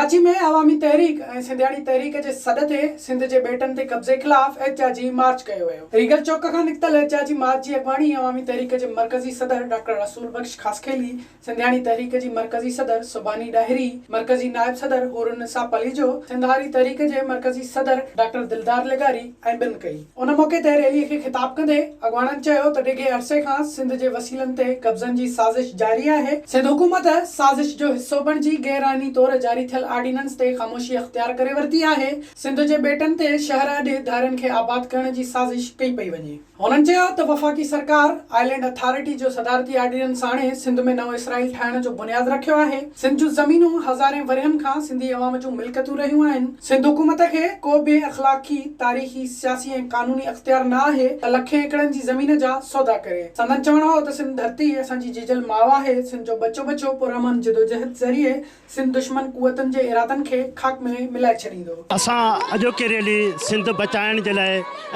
ڪراچي ۾ عوامي تحريڪ ۽ سنڌياڻي تحريڪ جي سڏ تي سنڌ جي ٻيٽن تي قبضي خلاف احتجاجي مارچ ڪيو ويو. ريگل چوڪ کان نڪتل احتجاجي مارچ جي اڳواڻي عوامي تحريڪ جي مرڪزي صدر ڊاڪٽر رسول بخش خاصخيلي، سنڌياڻي تحريڪ جي مرڪزي صدر سبحاني ڏاهري، مرڪزي نائب صدر حورالنساء پليجو، سنڌ هاري تحريڪ جي مرڪزي صدر ڊاڪٽر دلدار لغاري ۽ ٻين ڪئي. ان موقعي تي ريلي کي خطاب ڪندي اڳواڻن چيو ته ڊگهي عرصي کان سنڌ جي وسيلن تي قبضن جي سازش جاري آهي، سنڌ حڪومت سازش جو حصو بڻجي غير آئيني طور جاري ٿيل آرڊيننس تي خاموشي اختيار ڪري ورتي آهي، سنڌ جي ٻيٽن تي شهر اڏي ڌارين کي آباد ڪرڻ جي سازش ڪئي پئي وڃي. هنن چيو ته وفاقي سرڪار آئلينڊ اٿارٽي جو صدارتي آرڊيننس آڻي سنڌ ۾ نئون اسرائيل ٺاهڻ جو بنياد رکيو آهي، سنڌ جون زمينون هزارين ورهين کان سنڌي عوام جون ملڪيتون رهيون آهن، سنڌ حڪومت کي ڪو به اخلاقي، تاريخي، سياسي ۽ قانوني اختيار نه آهي ته لکين ايڪڙن جي زمين جا سودا ڪري. سندن چوڻ هو ته سنڌ ڌرتي اسان جي جيجل ماء آهي، سنڌ جو ٻچو ٻچو پرامن جدوجهد ذريعي سنڌ دشمن قوتن جي ارادن کي خاڪ ۾ ملائي ڇڏيندو. اسان اڄوڪي ريلي سنڌ بچائڻ جي لاء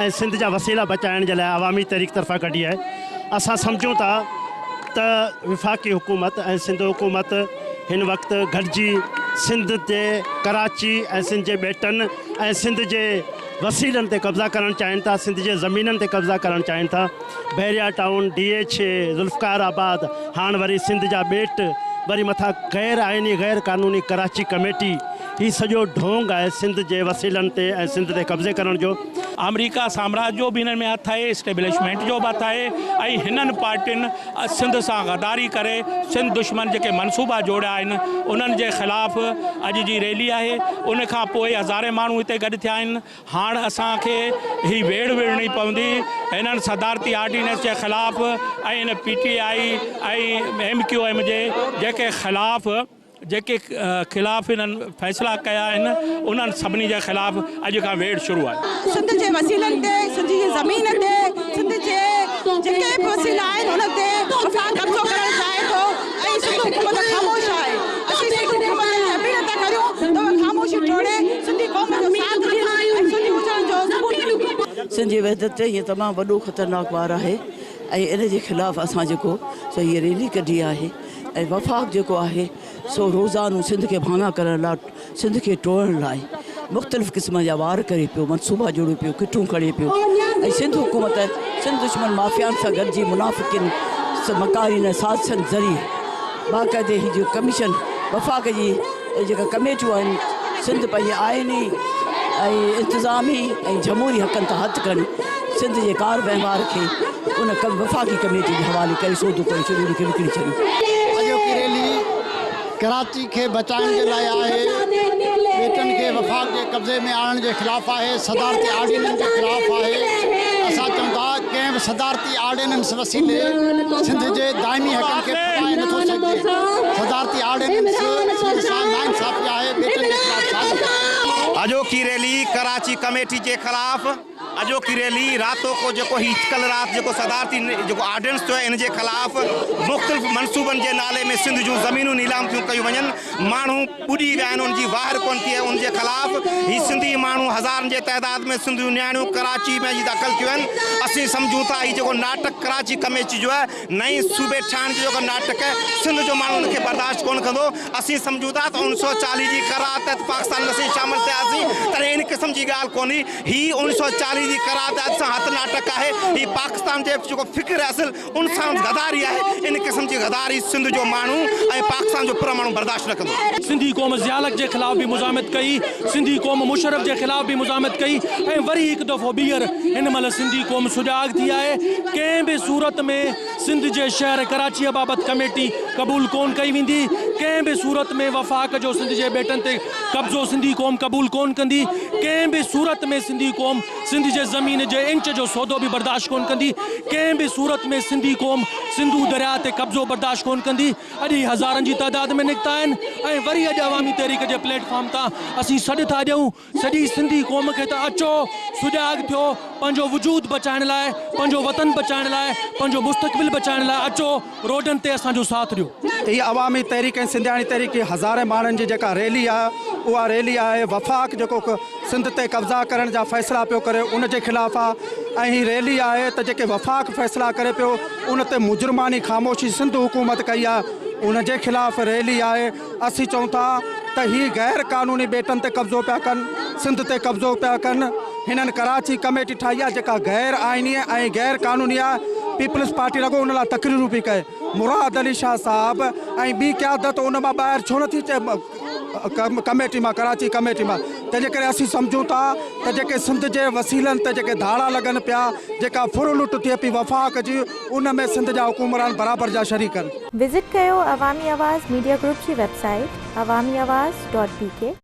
۽ سنڌ جا وسيلا بچائڻ جي لاء عوامي تحريڪ طرفان ڪڍي آهي. اسان سمجهون ٿا ته وفاقي حڪومت ۽ سنڌ حڪومت هن وقت گڏجي سنڌ تي ڪراچي ۽ سنڌ جي ٻيٽن ۽ سنڌ جي وسيلن تي قبضا ڪرڻ چاهين ٿا، سنڌ جي زمينن تي قبضا ڪرڻ چاهين ٿا. Bahria town, D H A, Zulfiqarabad, هاڻ وري سنڌ جا ٻيٽ، وري مٿان غير آئيني غير قانوني ڪراچي ڪميٽي، هي سڄو ڍونگ آهي سنڌ جي وسيلن تي ۽ سنڌ تي قبضي ڪرڻ جو. آمريڪا سامراج جو به هنن ۾ هٿ آهي، اسٽيبلشمينٽ جو به هٿ آهي ۽ هنن پارٽين سنڌ سان غداري ڪري سنڌ دشمن جيڪي منصوبا جوڙيا آهن انهن جي خلاف اڄ جي ريلي آهي، ان کان پوء هزارين ماڻهو هتي گڏ ٿيا آهن. هاڻ اسان کي هي ويڙهه وڙهڻي پوندي هنن صدارتي آرڊيننس جي خلاف ۽ هن P T I ۽ M Q M جي جيڪي خلاف جيڪي خلاف هنن فيصلا ڪيا آهن انهن سڀني جي خلاف اڄ کان ويڙهه شروع آهي. سنڌ جي وسيلن تي، سنڌ جي زمين تي، سنڌ جي جيڪي به وسيلا آهن انهن تي وفاق قبضو ڪرڻ چاهي ٿو ۽ سنڌ حڪومت خاموش آهي. اسين سنڌ حڪومت کي اپيل ٿا ڪريون ته اهي خاموشي ٽوڙي سنڌي قوم جو ساٿ ڏين ۽ سنڌي هجڻ جو ثبوت ڏين. سنڌ جي وحدت تي هيء تمام وڏو خطرناڪ وار آهي ۽ ان جي خلاف اسان جيڪو سو هيء ريلي ڪڍي آهي ۽ وفاق جيڪو آهي سو روزانو سنڌ کي ڀاڱا ڪرڻ لاء سنڌ کي ٽوڙڻ لاء مختلف قسم جا وار ڪري پيو، منصوبا جوڙي پيو، ڪٽون کڻي پيو ۽ سنڌ حڪومت سنڌ دشمن مافيائن سان گڏجي منافقين، مڪارين ۽ سازشن ذريعي باقاعدي هي جو ڪميشن وفاق جي جيڪا ڪميٽيون آهن سنڌ پنهنجي آئيني ۽ انتظامي ۽ جمهوري حقن تان هٿ کڻي سنڌ جي ڪار وهنوار کي ان وفاقي ڪميٽي جي حوالي ڪري سودو ڪري ڇڏيو ان کي وڪڻي ڇڏيو. اڄوڪي ريلي ڪراچي کي بچائڻ جي لاء آهي، ٻيٽن کي وفاق جي قبضي ۾ آڻڻ جي خلاف آهي، صدارتي آرڊيننس جي خلاف آهي، اسان چئون ٿا ڪنهن به صدارتي آرڊيننس وسيلي سنڌ جي دائمي حقن کي ڦٻائي نٿو سگهجي، صدارتي آرڊيننس سنڌ سان ناانصافي آهي، ٻيٽن جي خلاف سازش آهي. اڄوڪي ريلي ڪراچي ڪميٽي جي خلاف. اڄوڪي ريلي راتوڪو جيڪو هي ڪلهه رات جيڪو صدارتي جيڪو آرڊيننس ٿيو آهي ان جي خلاف مختلف منصوبن جي نالي ۾ سنڌ جون زمينون نيلام ٿيون ڪيون وڃن ماڻهو ٻڏي ويا آهن ان جي واهر ڪونه ٿي آهي ان جي خلاف هي سنڌي ماڻهو هزارن جي تعداد ۾ سنڌ جون نياڻيون ڪراچي ۾ اڄ داخل ٿيون آهن اسين سمجهون ٿا هي جيڪو ناٽڪ ڪراچي ڪميٽي جو آهي نئين صوبي ٺاهڻ جو جيڪو ناٽڪ آهي سنڌ جو ماڻهو ان کي برداشت ڪونه ڪندو. اسين سمجهون ٿا ته اڻ سئو 40 جي قرارداد تحت پاڪستان ۾ اسين شامل ٿياسين تڏهن ان قسم جي ڳالهه ڪونهي. هي اڻ سئو 40 جي قرارداد سان هٿ ناٽڪ آهي. هي پاڪستان جي جيڪو فڪر آهي اصل ان سان غداري آهي. ان قسم جي غداري سنڌ جو ماڻهو ۽ پاڪستان جو پر ماڻهو برداشت نه ڪندو. سنڌي قوم ضياء الحق جي خلاف به مزاحمت ڪئي، سنڌي قوم مشرف جي خلاف به مزاحمت ڪئي ۽ وري هڪ دفعو ٻيهر هن مهل سنڌي قوم سجاڳ ٿي آهي. ڪنهن به صورت ۾ سنڌ جي شهر ڪراچيء بابت ڪميٽي قبول ڪونه ڪئي ويندي، ڪنهن به صورت ۾ وفاق جو سنڌ جي ٻيٽن تي قبضو سنڌي قوم قبول ڪونه ڪندي، ڪنهن به صورت ۾ سنڌي قوم سنڌ جي زمين جي انچ جو سودو به برداشت ڪونه ڪندي، ڪنهن به صورت ۾ سنڌي قوم سنڌو درياء تي قبضو برداشت ڪونه ڪندي. اڄ هي هزارن جي تعداد ۾ نڪتا آهن ۽ وري اڄ عوامي تحريڪ جي پليٽ فارم تان اسين سڏ ٿا ڏيون سڄي سنڌي قوم کي ته اچو سجاڳ ٿيو پنهنجو وجود بچائڻ لاء پنهنجو وطن بچائڻ لاء پنهنجو مستقبل بچائڻ لاء اچو روڊن تي اسان جو ساٿ ڏيو. هي عوامي تحريڪ ۽ سنڌياڻي تحريڪ جي هزارين ماڻهن جي جيڪا ريلي آهي اها ريلي آهي وفاق جيڪو سنڌ تي قبضا ڪرڻ جا فيصلا پيو ڪري ان جي خلاف آهي ۽ هي ريلي آهي ته جيڪي وفاق فيصلا ڪري پيو ان تي مجرماني خاموشي سنڌ حڪومت ڪئي آهي ان جي خلاف ريلي آهي اسين چئون ٿا ته هي غير قانوني ٻيٽن تي قبضو پيا ڪن، سنڌ تي قبضو پيا ڪن، هنن ڪراچي ڪميٽي ٺاهي آهي جيڪا غير آئيني ۽ غير قانوني آهي، پيپلز پارٽي رڳو ان لاء تقريرون پئي ڪئي، مراد علي شاهه صاحب ۽ ٻي قيادت ان مان ٻاهر ڇو نٿي اچي ڪميٽي مان ڪراچي ڪميٽي مان، تنهن جي ڪري اسين سمجهون ٿا ته جيڪي سنڌ جي وسيلن تي جيڪي ڌاڙا لڳن پيا، جيڪا ڦر لٽ ٿئي پئي وفاق جي ان ۾ سنڌ جا حڪمران برابر جا شريڪ آهن. وزٽ ڪيو عوامي آواز ميڊيا گروپ جي website Awami Awaz dot B K.